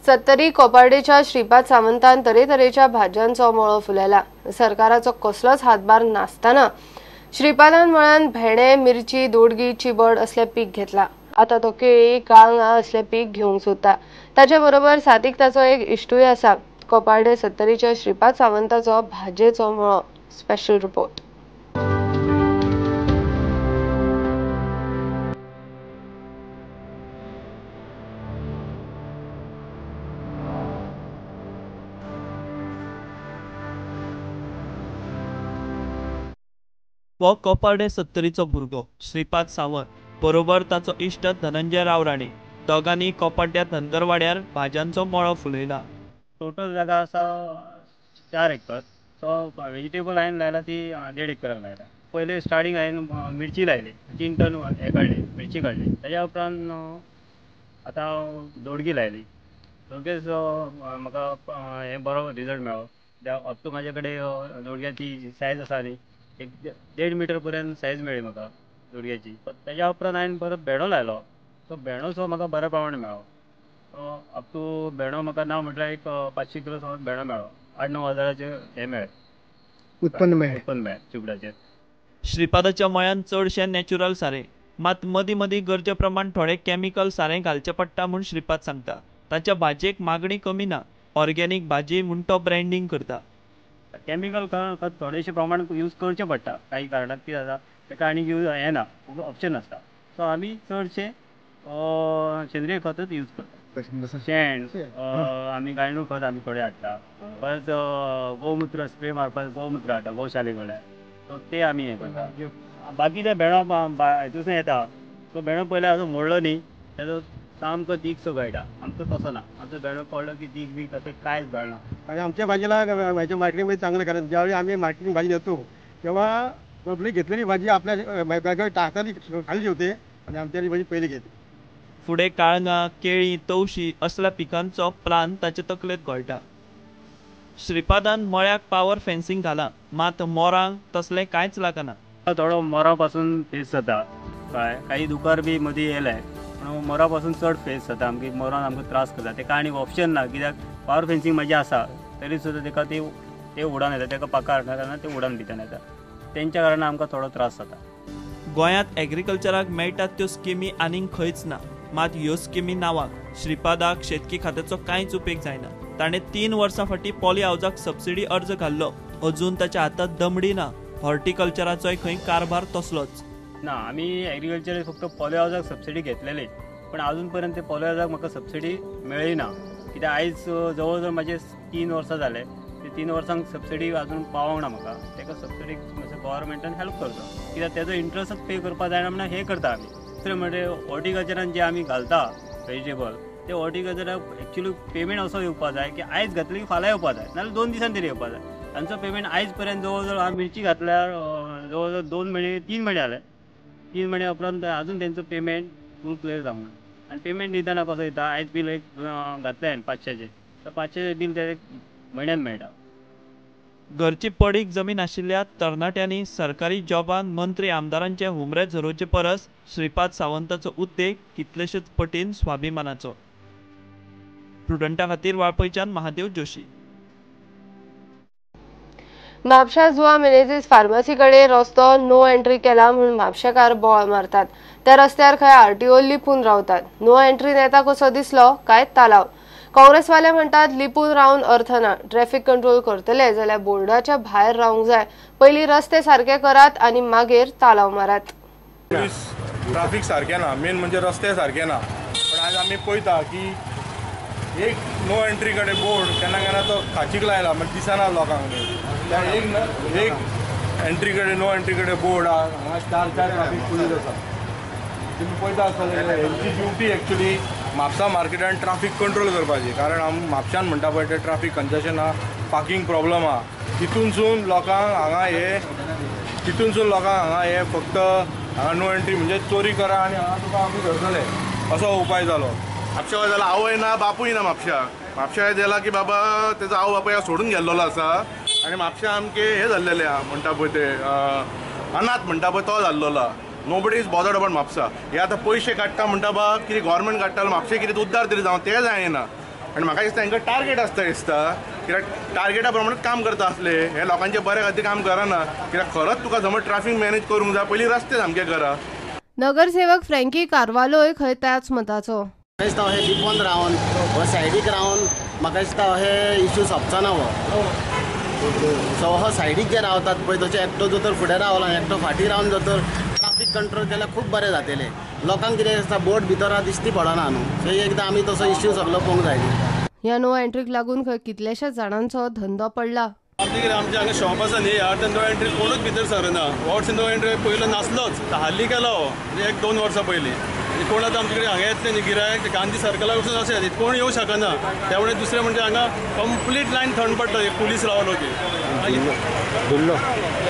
सत्तरी कोपार्डेच्या श्रीपाद सावंतान तरेतरेच्या भाज्यांचो मळो फुलयला. सरकाराचो कसलोच हातभार नासतना श्रीपादान मळ्यान भेणे, मिरची, दोडगी, चिबड असले पीक घेतला. आता तो केळी, काळंगा असले पीक घेवंक सोदता. ताचे बरोबर साथीक ताचो एक इश्टूय आसा. कोपार्डे सत्तरीच्या श्रीपाद सावंताचो भाजयेचो मळो. Special report. हो कोपार्डे सत्तरीचो भुरगो श्रीपाद सावंत बरोबर ताचो इश्ट धनंजय राव राणे दोगांनी कोपाड्या धनगरवाड्यार भाज्यांचो मळो फुलयला. टोटल जागा आसा 4 एकर. सो वेजिटेबल हांवें लायला ती 1.5 एकराक लायला. पयले स्टार्टींग हांवें मिरची लायली, 3 टन हे काडले, मिरची काडली. ताज्या उपरांत आतां हांव दोडगी लायली. दोडगेचो म्हाका हे बरो रिजल्ट मेळ्ळो. अप टू म्हाजे कडेन दोडग्याची सायज आसा न्ही, एक 1.5 मिटर पर्यंत सायज मेळ्ळी म्हाका दोडग्याची. ताज्या उपरांत हांवें परत भेंडो लायलो. तो भेंडो सो म्हाका बऱ्या प्रमाणे मेळ्ळो. अप टू भेंडो म्हाका ना म्हटल्यार एक 500 किलो समज भेंडो मेळ्ळो. 8-9 हजाराचे हे मेळ्ळे, उत्पन्न मेळ्ळें, उत्पन्न मेळ्ळें चिबडाचेर. श्रीपादाच्या मळ्यान चडशें नॅचरल सारें, मात मदीं मदीं गरजे प्रमाण थोडे केमिकल सारें घालचें पडटा म्हूण श्रीपाद सांगता. ताच्या भाजयेक मागणी कमी ना. ऑर्गेनीक भाजी म्हूण तो ब्रँडींग करता. केमिकल खत थोडेशे प्रमाण यूज करचें पडटा काही कारणाक. कितें जाता ताका आनी यूज हें ना, ऑप्शन नासता. सो आमी चडशें सेंद्रीय खतच यूज करता. शेण आमी गांयडोळ खत आमी थोडे हाडटा. परत गोमुत्र स्प्रे मारपाक गोमुत्र हाडटा गोशाले कडल्यान. सो ते आमी हें करता. बाकीचे भेंडो हितून येता तो भेंडो पयले असो मोडलो न्ही तेजो सामको दीख सो गळटा. आमचो तसो ना, आमचो भेंडो पडलो की दीख बीक तशें कांयच गळना. आणि आमच्या भाजीला ह्याच्या मार्केटिंगमध्ये चांगलं, कारण ज्यावेळी आम्ही मार्केटिंग भाजी नेतो तेव्हा पब्लिक घेतलेली भाजी आपल्या बॅगावर टाकताना खाली ठेवते आणि आमच्या भाजी पयली घेते. फुडें काळंगां, केळी, तवशी असल्या पिकांचो प्लान ताचे तकलेंत घोळटा. श्रीपादान मळ्याक पावर फेन्सिंग घालां, मात मोरांक तसलें कांयच लागना. थोडो मोरा पासून फेस जाता, कळ्ळें. काही दुकर बी मदीं येयले पूण मोरा पासून चड फेस जाता. आमगे मोरान आमकां त्रास करता. तेका आनी ऑप्शन ना, कित्याक पावर फेन्सिंग म्हाजी आसा तरी सुद्दां तेका ते उडान येता, तेका पाका हाडटा तेन्ना ते उडान भितर येता. तेंच्या कारणान आमकां थोडो त्रास जाता. गोंयांत एग्रीकल्चराक मेळटात त्यो स्किमी आनीक खंयच ना. मात ह्यो स्किमी नांवाक श्रीपादाक शेतकी खात्याचो कांयच उपेग जायना. ताणें 3 वर्सां फाटीं पॉली हावजाक सबसिडी अर्ज घाल्लो, अजून ताच्या हातांत दमडी ना. हॉर्टिकल्चराचोय खंय कारभार तसलोच ना. आमी एग्रीकल्चर फक्त पॉली हावजाक सबसिडी घेतलेली, पण अजून पर्यंत ते पॉली हावजाक म्हाका सबसिडी मेळ्ळी ना. कित्याक आयज जवळ जवळ म्हाजे 3 वर्सां जाले, ते 3 वर्सांक सबसिडी अजून पावोंक ना म्हाका. तेका सबसिडी मातशें गव्हर्मेंटान हेल्प करचो, कित्याक तेजो इंट्रस्टच पे करपाक जायना म्हणून हें करता आमी. दुसरें म्हणजे हॉर्टिकल्चरान जे आमी घालता वेजिटेबल, ते हॉर्टिकल्चराक एक्चुअली पेमेंट असो येवपाक जाय की आयज घातली की फाल्यां येवपाक जाय, नाजाल्यार 2 दिसान तरी येवपाक जाय. तांचो पेमेंट आयज पर्यंत जवळ जवळ हांवें मिरची घातल्यार जवळ जवळ 2 म्हयने 3 म्हयने जाले. 3 म्हयन्या उपरांत अजून तेंचो पेमेंट फूल क्लियर जावंक ना. आनी पेमेंट दितना कसो दिता, आयज बील एक घातलें हांवें 500चें, तर 500 बील ते म्हयन्यान मेळटा. घरची पडीक जमीन आशिल्ल्या तरणाट्यांनी सरकारी जॉबान मंत्री आमदारांचे हुमरे झरोवचे परस श्रीपाद सावंताचो उद्देग कितलेशेच पटीन स्वाभिमानाचो. प्रुडंटा खातीर वाळपयच्यान महादेव जोशी. म्हापशा जुआ मिनेझीस फार्मासी कडेन रस्तो नो एंट्री केला म्हूण म्हापशेकार बोवाळ मारतात. त्या रस्त्यार खंय आरटीओ लिपून रावतात. नो एंट्री नेता कसो दिसलो काय तालाव. काँग्रेसवाले म्हणटात लिपून रावन अर्थ ना. ट्रॅफिक कंट्रोल करतले जाल्यार बोर्डाच्या भायर रावंक जाय. पयलीं रस्ते सारके करात आनी मागीर तालाव मारात. ट्राफिक सारकें ना, मेन म्हणजे रस्ते सारके ना. पण आज आमी पळयता की एक नो एंट्री कडेन बोर्ड केन्ना केन्ना तो खाचीक लायला म्हणजे दिसना लोकांक. त्या एक एंट्री कडेन नो एंट्री कडेन बोर्ड आहा. हांगा 4-4 ट्राफीक पुलीस आसा. तुमी पळयता आसतले हेंची ड्युटी एक्चुली म्हापसा मार्केटान ट्राफीक कंट्रोल करपाची. कारण आमी म्हापशान म्हणटा पळय ते ट्राफीक कंजेशन आहा, पार्किंग प्रॉब्लम आहा. तितूनसून लोकांक हांगा हे तितूनसून लोकांक हांगा हे फक्त हांगा नो एंट्री म्हणजे चोरी करा आनी हांगा तुका आमी धरतले असो उपाय जालो. म्हापशा जाल्यार आवय ना बापूय ना. म्हापशा म्हापशा जाला की बाबा तेजो आवय बापूय सोडून गेल्लो आसा आनी म्हापशा आमके हे जाल्लेले आहा म्हणटा पळय ते अनाथ म्हणटा पळय तो जाल्लो आहा. Nobody is bothered about Mapusa. हे आतां पयशे काडटा म्हणटा बा कितें गव्हर्मेंट काडटा म्हापशे कितें उद्दार तरी जावं तें जायना. आनी म्हाका दिसता हांकां टार्गेट आसता दिसता, कित्याक टार्गेटा प्रमाणे काम करता आसले. हे लोकांचे बऱ्या खातीर काम करना, कित्याक खरोच तुका समज ट्राफीक मॅनेज करूंक जाय पयलीं रस्ते सामके करा. नगरसेवक फ्रँकी कार्वालोय खंय त्याच मताचो. म्हाका दिसता हे लिपोन रावन हो सायडीक रावन म्हाका दिसता हे इश्यू सोंपचो ना हो. सो हो सायडीक जे रावतात पळय तशें एकटो जर तर फुडें रावला एकटो फाटीं रावन जर तर ट्राफीक कंट्रोल केल्यार खूब बरें जातलें. लोकांक कितें दिसता बोट भितर दिश्टी पडना न्हू, सो एकदां आमी तसो इश्यू सगलो पळोवंक जाय. ह्या नो एंट्रीक लागून खंय कितल्याशाच जाणांचो धंदो पडला. आमचे आमचे हांगा शॉप आसा न्ही, ह्या नो एंट्री कोणूच भितर सरना. वॉट्स नो एंट्री पयलो नासलोच, हालीं केलो म्हणजे 1-2 वर्सां पयलीं. कोण आतां आमचे कडेन हांगा येतले न्ही गिरायक, गांधी सर्कला वचून अशें कोण येवंक शकना. त्यामुळे दुसरें म्हणजे हांगा कंप्लीट लायन थंड पडटा, एक पुलीस रावलो की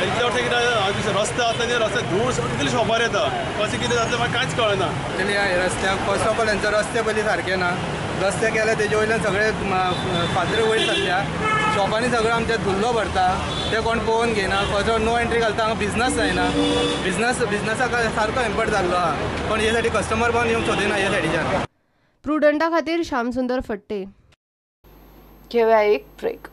इतल्या वर्सां कितें रस्ते आसता न्ही, रस्ते धूळ सगळी शॉपार येता, कशें कितें जातलें म्हाका कांयच कळना. एक्चुअली रस्त्याक फर्स्ट ऑफ ऑल हेंचो रस्ते पयलीं सारके ना, रस्ते केले तेजे वयल्यान सगळे फातर वयर सरल्या, शॉपांनी सगळं आमच्या धुल्लो भरता, ते कोण पळोवन घेयना. फर्स्ट ऑफ नो एंट्री घालता, हांगा बिजनस जायना, बिजनसाक सारको हेम्पर जाल्लो आहा, पण हे सायडी कस्टमर पण येवंक सोदिना हे सायडीच्यान. प्रुडंटा खातीर श्यामसुंदर फट्टे. घेवया एक ब्रेक.